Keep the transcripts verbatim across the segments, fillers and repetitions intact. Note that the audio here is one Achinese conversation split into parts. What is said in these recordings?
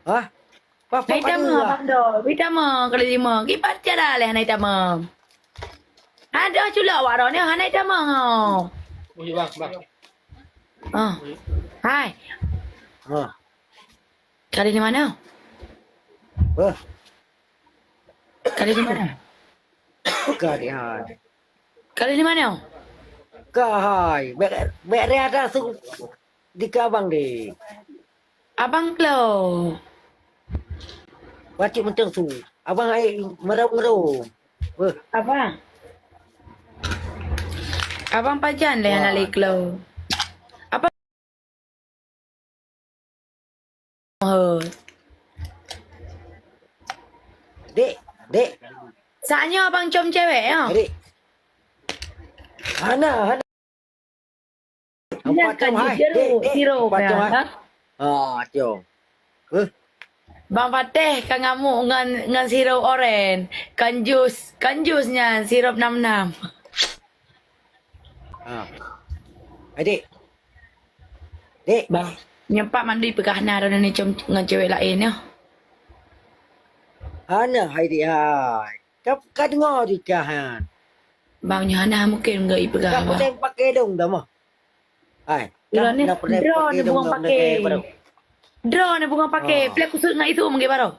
Hah? Hana itamong, Abang Dol. Itamong kali lima. Kiban cara lé hana itamong. Adoh culok awak droeneuh hana itamong. Oh, ya, bang, bang. Ah. Hai. Ah. Kali di mana? Hah? Kali di mana? Kali hai. Kali di mana? Kali hai. Bèk, bèk raya su di keu abang deh. Abang klo. Bacut mantong su. Abang ai meurôm-meurôm. Weh. Abang. Abang pajan lé hana lé klo. Abang. Dek, dek. Saat nyoe abang com cewek ya? Dek. Hana, hana. Nyan kan jih siro, siro kan, ha? Ah, tiong. Heh. Bang Fateh ka ngamuk ngon, ngon siro oren. Kan jus, kan jus nyan sirop nam nam. Ah. Hai, dek. Dek. Bang, nyoe pat mandum peugah na droeneuh com ngon cewek laén nyoe. Hana, hai, dek, hai. Ka, ka deungoe dikah nyan. Bang, nyoe hana mungken ngon ipeugah, Bang. Ka pernah pakai dong dah mah. Hai, droeneuh, droeneuh bungoh pakai. Droeneuh bungoh pakai. Plek kusut ngon itu mungkin baru.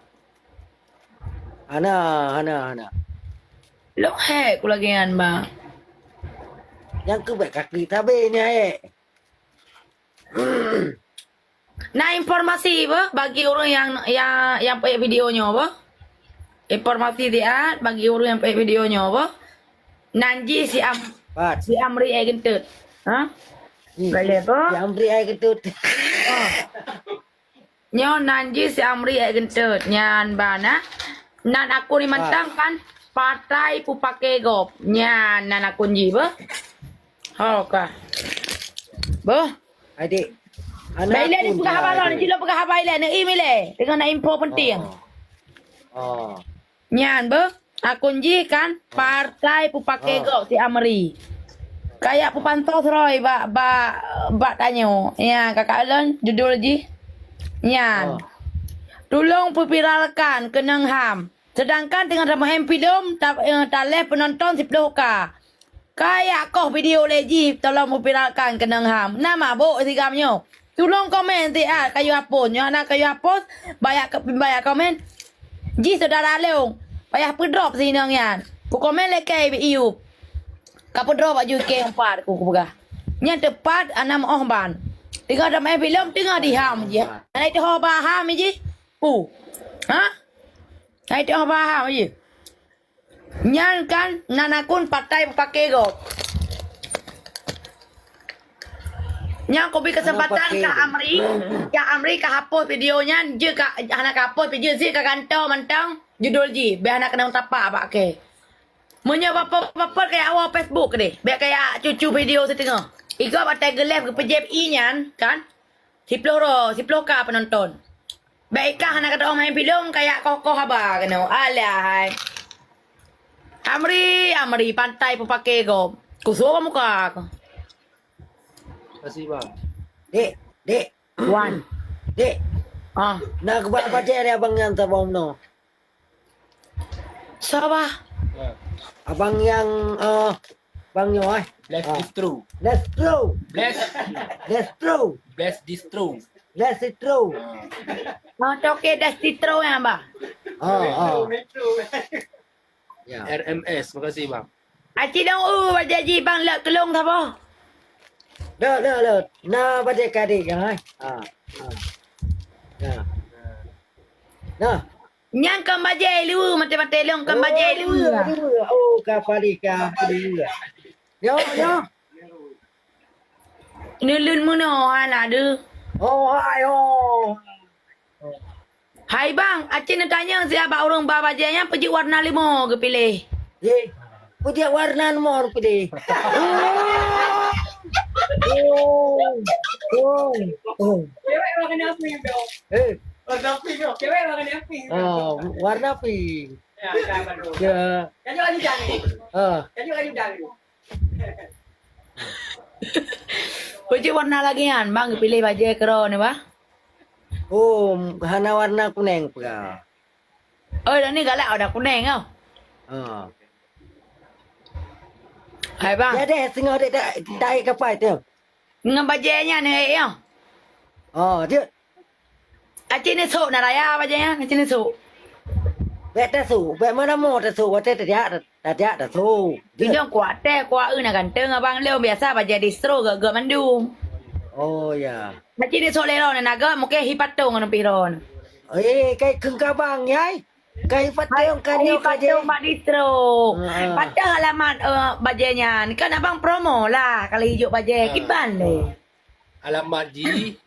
Hana, hana, hana. Lok hek ku lagèe nyan, Bang. Nyang keubeut kaki tabe ni hek. Na informasi beuh bagi ureueng nyang, nyang, nyang peuék video nyoe beuh. Informasi siat bagi ureueng nyang peuék video nyoe beuh. Nan jih si Am-, si Amri ai geunteut. Ha? Hmm. Boleh beuh? Si Amri ai geunteut. Ha. Nyoe nan jih si Amri ai geunteut. Nyan bana. Nan akun ni mantong kan patai pupake gob. Nyan nan akun jih beuh. Ho ka. Beuh. Adik. Bailé ni peugah haba lôn, jih lôn peugah haba ilèe, neuiém ilèe. Deungon na info penting. Oh. Oh. Nyan beuh, akun jih kan, oh, partai pupake, oh, gob si Amri. Kayak pupantos roi bak, bak, bak tanyoe. Nyan, kakak lôn, judul jih. Nyan. Oh. Tulông peuviralkan keunong ham. Sedangkan teungoh tameu'en filem, ta-, eh, talèh peunonton siploh K. Kayak koh video lé jih, tolong peuviralkan keunong ham. Na mabök sigam nyoe. Tulông komen siat kayue hapus. Nyoe hana kayue hapus, baya ke-, baya komen. Jih syedara lôn, payah peudrop si inong nyan. Kukomen lé kèe bak YouTube. Ka peudrop bak jih kèe umpat ku, kupeugah. Nyan teupat hana meu'oh ban. Teungoh tameu'en filem, teungoh diham jih. Hana iteu'oh ba ham jih. Uh. Ha? Hana iteu'oh ba ham jih. Nyan kan nan akun patai pupake gob. Nyan kubri keuseumpatan keu Amri, nyang Amri ka hapus video nyan, jeuet ka, hana ka hapus, jeuet sit ka gantoe mantong judul jih, bèk hana keunong tapak bak kèe. Meunyoe baper-baper kajak woe Facebook deh, bèk kajak cucu video siteungoh. Igob patai geulèh geupeujép ié nyan kan. Siploh ro-, siploh K peunonton. Bèk ikah hana kateu'oh main filem, kajak koh-koh haba keunoe. Alah hai. Amri, Amri, patai pupake gob. Kusok bak muka kah. Makasih, Bang. Dek, dek. Wan. Dek. Ah. Nak keubah bajèe dari abang nyan tabong no. Sapa? Abang nyang, eh, bang nyoe, eh. Bless distro. Destro. Bless. Destro. Bless distro. Bless distro. Ah. Oh, toke destro nyang, Bang. Ah, ah. Ya. R M S, makasih, Bang. Aci dong u bajèe jih, Bang, lak kelong sapa? Dah, dah, dah. Nah, bajèe kadek, eh. Ah, ah. Ya. Nah. Nyan kon bajèe leue, maté-maté lôn kon bajèe leue. Oh, leue, leue. Oh, ka paléh ka leue. Nyoe, nyoe. Neulheueh meunoe hana deuh. Oh, hai, oh. Hai bang, aci neutanyong siat bak ureueng ba bajèe nyan peue jeuet warna leumo geupiléh. Ye. Peue jeuet warna leumo geupiléh. Oh. Oh. Oh. Cewek warna pink dong. Eh. Warna pink dong. Cewek warna pink. Oh, warna pink. Ya, ya, baru. Ya. Kayu aju jani. Ah. Kayu aju jani. Peue jeuet warna lagèe nyan, bang, geupiléh bajèe keudroe nyoe, bah. Oh, hana warna kuneng peugah. Oh, dah ni galak warna kuneng tau. Ha. Hai bang. Jadi singoh dek tak tak kapai tu. Ngon bajée nyan eh ya. Oh, dia Aci ni sok na raya bajée nyan, aci ni sok. Bek tasok, bek mana mo tasok, watée tajak tajak tasok. Inong kuat teh, kuat eu na ganteng abang lom biasa bajée distro gak-gak mandum. Oh ya. Aci ni sok lero na naga mungkin hi patong anu piron. Eh, kai keung kabang yai. Kai patong kan Hai, yo kaje. Patong bak distro. Ha. Patong alamat eh, bajée nyan. Kan abang promo lah kalau hijuk bajée Ha. kiban deh. Alamat ji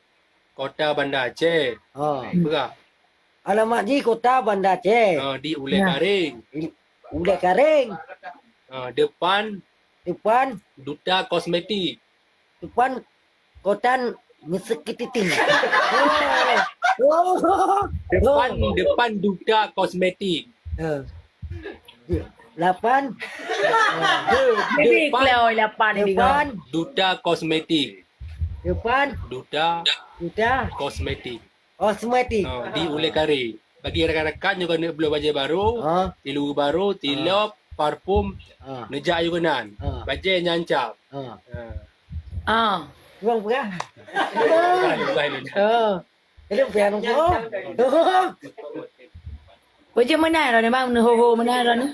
Kota Banda Aceh. Ha. Peugah. Alamat ji Kota Banda Aceh. Ha, di Ulée Ya. Karing. Ulée Karing. Ha, depan Depan Duta Kosmetik. Depan Kota Mesekititi. Oh. Oh. Depan Oh. depan Duta Kosmetik. Ha. Lapan. De- Jadi depan kalau lapan ni depan Duta Kosmetik. Depan Duta Duta Kosmetik. Kosmetik. Ha, di Ulée Karing. Bagi rakan-rakan nyang keuneuk bloe bajée barô, Ha. tilu barô, Ha. tilop, parfum, Ha. neujak ayue keunan. Ha. Bajée nyan cap. Ha. Ha. Ah. Tuang peugah. Bukan, bukan. Ha. Jadi peugah nunggu. Bajée meunan roh ni bang, ho-ho meunan roh ni.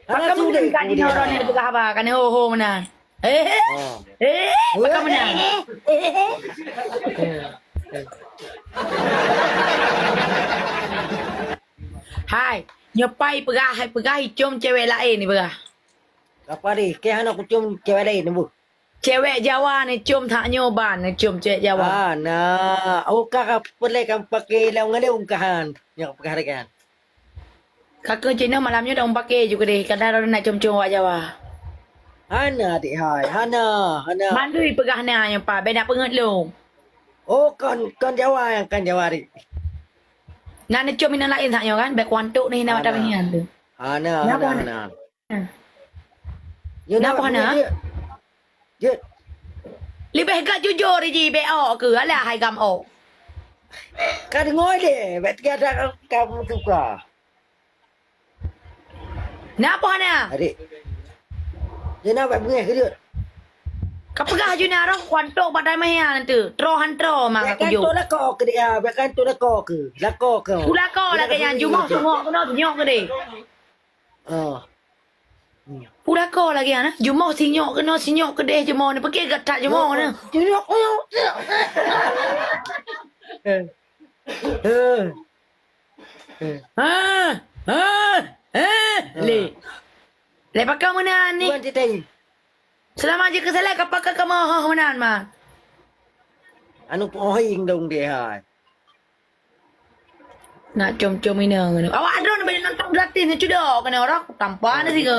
Hana Pakam sudah mungkin kadi kemudian. Roh ni peugah haba, kan ho-ho meunan. Eh, Oh. eh, pakam meunan. Hai, nyoe pai peugah, hai peugah icom cewek laén ni peugah. Apa deh? Keh hana kucom cewek laén bu. Cewek Jawa ni com that nyoe ban, ni com cewek Jawa. Ah, na. Oh, ka ka peureulée ka pakai lam ngaleueng ka han. Nyang peugah kan. Ka keuh cina malam nyoe dah pakai ju keudeh, kadang dah nak com-com awak Jawa. Hana adik hai, hana, hana. Mandui peugah na nyang pa, beda peungeut lom. Oh, kon kon Jawa nyang kan Jawa ri. Nak necom inong laén sak nyoe kan, bek kuantok ni nak Hana. Mata tu. Hana, Kenapa hana, hana? hana. Nyoe Kenapa nak hana? Jeuet. Jeuet. Leubeh gak jujur ji bek awak ke, alah hai gam awak. Ka deungoe deh, bek tiga dah kamu suka. Napa hana? Adik. Dia nak buat bengeh ke jeuet? Ka peugah ju na roh kuantok padai maya nanti. Tro han tro ma Bek ka kan kujok. Tu lako ke dia, bek kan tu lako ke. Lako ke. Ku lako Dia lagak nyan kata jumoh bengeh. Sungok kena senyok ke deh. Ah. Hmm. Pura ko lagi ana. Jumoh sinyok kena sinyok keudeh jumoh ni. Pakri gata jumoh ni. Sinyok, sinyok, sinyok. Eh. Eh. Eh. Ha, ha, eh, le. Le pakon meunan ni. Tuan Titeng. Selama je keusalai ka pakon kamoe hah meunan, ma. Anu pohing dong deh hai. Nak com-com inong. Awak droe bak nonton gratis ni cudok kena orang tampan ni siga.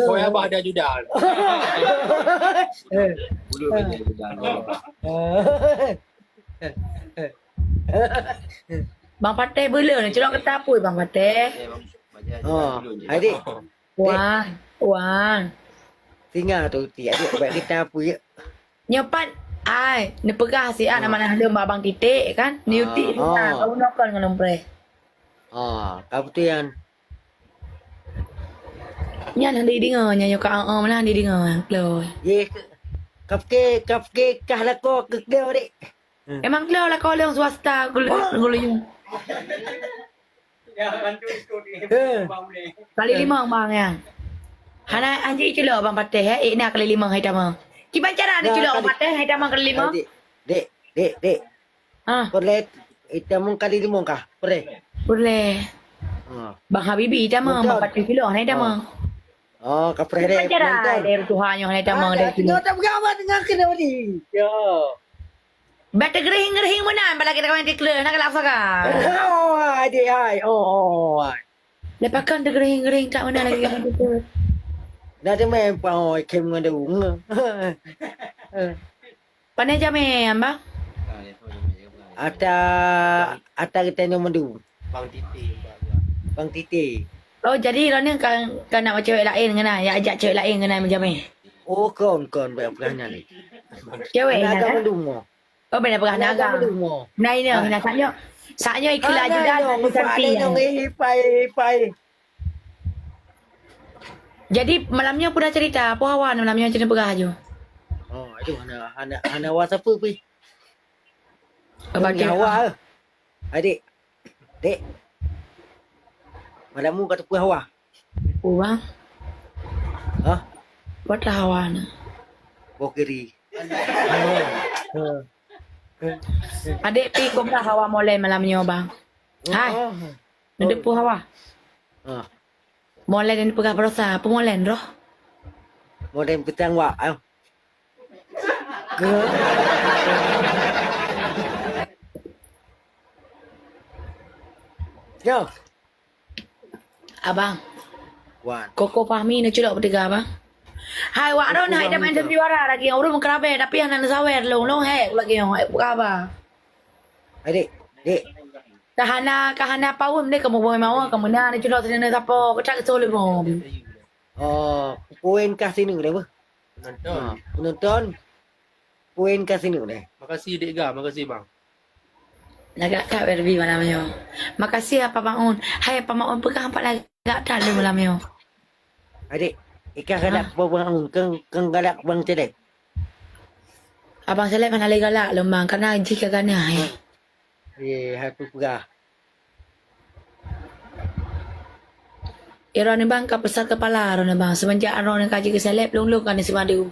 Boy abah ada judan. Bulu ada judan. Bang Pateh bela ni, cudok kata apa Bang Pateh? Oh, adik. Wah, wah. Tinggal tu, ti adik buat kita apa ya? Nyoe pat, ai, neupeugah siat amanah lôn bak Bang Titik kan? Neuti ah, ah. Kau nokon ngon lôn preh. Ah, ka beutôi nyan. Nyan hana dideungoe, nyan nyoe ka, ah, ah, meunan hana dideungoe, Kloe. Ye, ka pike, ka pike kah lakoe keu Kloe dek. Hmm. Emang Kloe lakoe lôn swasta gulu-, gulu nyoe. Eh. Kali limong bang ya. Hana anji culok bang Pateh eh. Eh na kali limong hai tama. Kiban cara ni culok bang Pateh hai tama kali limong. Dek, dek, dek, dek. Ah. Peureulée hai tama kali limong kah? Peureulée. Peureulée. Ah. Bang Habibi hai tama, bang Pateh culok hai tama. Oh, ka peureulée. Kiban cara dari Tuhan nyoe hai tama dari sini. Kita peugah dengan kena ni. Ya. Bak teugeureuhing-geureuhing meunan, bak lagée teuka main tikleuh, na galak pusaka. Oh, adik hai. Oh, oh, oh, hai. Lepas kan teugeureuhing-geureuhing tak meunan lagée kan tikleuh. Dah teumé pah oi kem ngon daun. Pane jamé, Abang? Ata, ata kita ni mandu. Bang Titi. Bang Titi. Oh, jadi lôn ni kan, kan nak cewek lain kena, ya ajak cewek lain kena menjamé. Oh, kon, kon, banyak perangai ni. Cewek nak agak mandum. Oh, bèk na peugah hana agam. Nah, inoe, nah, saat nyoe. Saat nyoe ikheun ajudan, nyoe, Ipai, Ipai. Jadi, malam nyoe peue na cerita? Peue hawa malam nyoe, cerita peugah aju. Oh, aduh, hana, hana, hana hawa sapeue pih. Abang Hawa, eh. Adik. Dek. Malam nyoe ka teupeue hawa? Peue, Bang? Hah? Peue hawa na? Boh kiri. Adik pi kobra hawa molèe malam nyoe, Bang. Hai. Oh. Nade peue hawa? Ah. Molèe dan peugah baroesa, peue molèe roh? Molèe peutang wak, ah. Yo. Abang. Wan. Koko Fahmi neuculok beuteuga, Bang. Hai, wak Ron, hai, dah main interview ara lagi. Ureueng meukeurabèe, tapi hana neusawer lôn, lôn hek lagi, hek buka haba. Hai, Dek. Dek. Ka hana, ka hana paweuen deh, kamoe boh mawö, kamoe na neuculok sinan sapo, keucak keusoe leumo. Oh, poin kah sineuk deh, beuh? Penonton. Ha, penonton. Poin kah sineuk deh. Makasih, Dek Ga. Makasih, Bang. Lagak that Werbi malam nyoe. Makasih, Apa Maun. Hai, Apa Maun, peugah pat lagak that lé malam nyoe. Adik, ikah galak Apa Maun, keng, keng galak Bang Celeb. Abang Celeb hana lé galak lom, Bang, karena jih ka ganah, eh. Eh, hai peugah. Droeneuh bang ka peusat keupala droeneuh bang. Seumeunjak droeneuh ka jikeu seleb, lôn-lôn ka neuseumadu.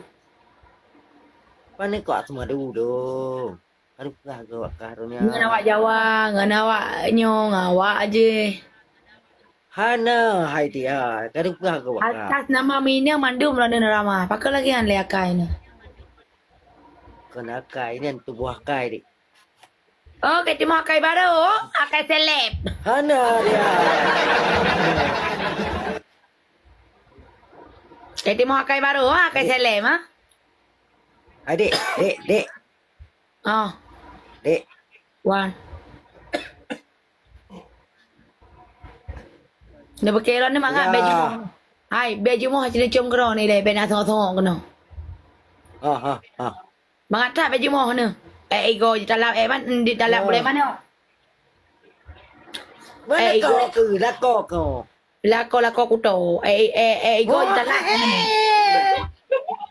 Pane kok seumadu dong? Ka peugah geuh wak kah droeneuh. Ngon awak Jawa, ngon awak nyoe, ngon awak jih. Hana hai dia, ka peugah geuh wak kah. Atas nama Mina mandum droeneuh neuramah. Pakon lagèe nyan lé akai nyoe? Kon akai nyan, tuboh akai dik. Oh, ka timoh akai baru, akai seleb. Hana dia. Ka timoh akai baru, akai seleb, ha? Adik, dek, dek. Oh. Dek. Wan. Dah pakai rot ni mangat baju. Hai, baju moh cina cium kerong ni deh, bena songok-songok kena. Ha, ha, ha. Mangat that baju moh ni. Eh, igo di dalam, eh, man, di dalam boleh mana? Mana eh, kau ke? Lako kau. Lako, lako kuto. Eh, eh, eh, igo di dalam.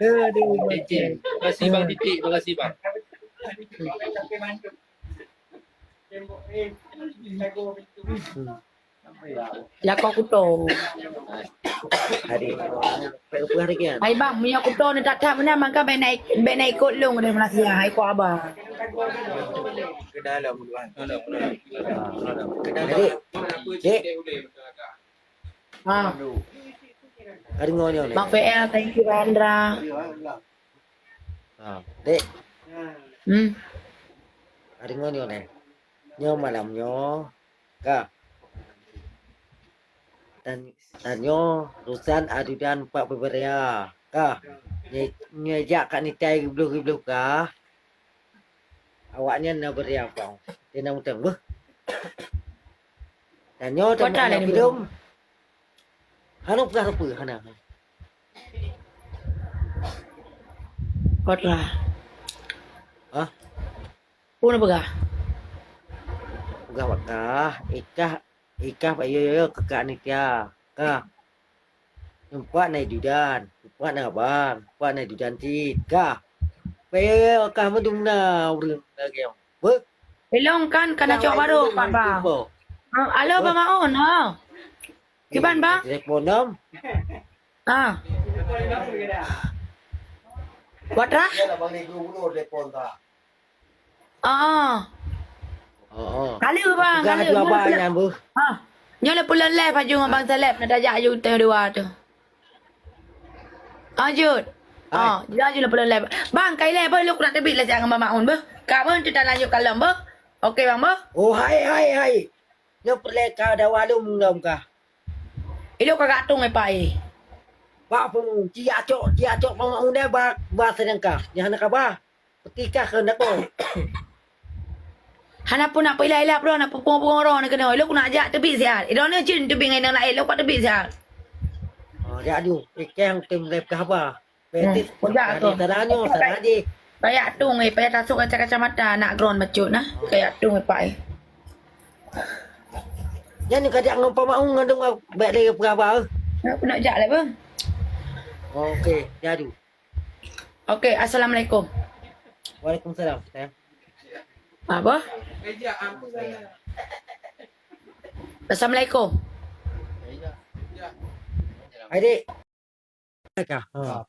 Aduh, terima kasih, Bang Titik. Terima kasih, Bang. Lako kuto. Hai bang, meunyoe kuto ni that-that meunan, maka bèk na, bèk na ikot lôn dari Malaysia, hai kok abang. Jadi, cek. Ha. Ka deungoe nyoe. Bang P L, thank you, Bang Hendra. Ha, dek. Hmm. Ka deungoe nyoe neh. Nyoe malam nyoe, ka. Dan, dan nyoe urusan adudan Pak Beuberia, ka. Nyoe, nyoe jak kat nitai geubloh-geubloh ka. Awaknyan na beuria pang. Dia na mutang beuh. Dan nyoe dan na beuh. Hana peugah sapeue, hana. Kot lah. Hah? Peue na peugah? Peugah bak kah, ikah, ikah bak yo, yo, yo, keu kak Nitya. Kah. Nyoe pat na dudan, pat na abang, pat na dudan cit. Kah. Bak yo, yo, yo, kah meudum na ureueng lagèe nyoe. Beuh. Ilong kan kana cok baru, Pak Bang. Alo, Bang Maun, ha. Kiban, Bang? Telepon dong. Ah. Watra? Ah. Oh, oh. Kali, Bang, kali. Abang nyan, Bu. Ah. Nyoe le pulang live aju ngon Bang Saleb, nak tajak aju tengah dua tu. Lanjut. Ah, jauh aju le pulang live. Bang, kai lé, Bang, lôn nak teubiet lé siat ngon Bang Maun, Bang. Ka, Bang, tu dah lanjut kalon, Bang. Okey, Bang, Bang. Oh, hai, hai, hai. Nyoe peureulèe ka dawa lom lom kah? Ilok ka gatong, eh, Pak, eh. Bak peue, ci acok, ci acok Bang Maun deh ba, ba seudangka. Nyan hana kaba. Peutikah keu nako. Hana pun nak peuilah-ilah peuruang, nak peupungong-pungong roh na keunoe. Ilok ku nak jak teubiet siat. Idong ni cin teubiet ngon inong laén, ilok ku teubiet siat. Oh, jak aju. Ikeng tem lep kah ba. Betis. Tadi tanya, tadi. Payah tung eh, payah tasok kaca-kacamata anak gron bacut nah. Kayak tung eh, Pak eh. Nyan ka jak ngon Pak Maung ngon dong baik lagi peugah ba. Aku nak jak lah, bang. Okey, jadu. Okey, assalamualaikum. Waalaikumsalam. Eh. Apa? Assalamualaikum. Hai dik. Ka. Ha.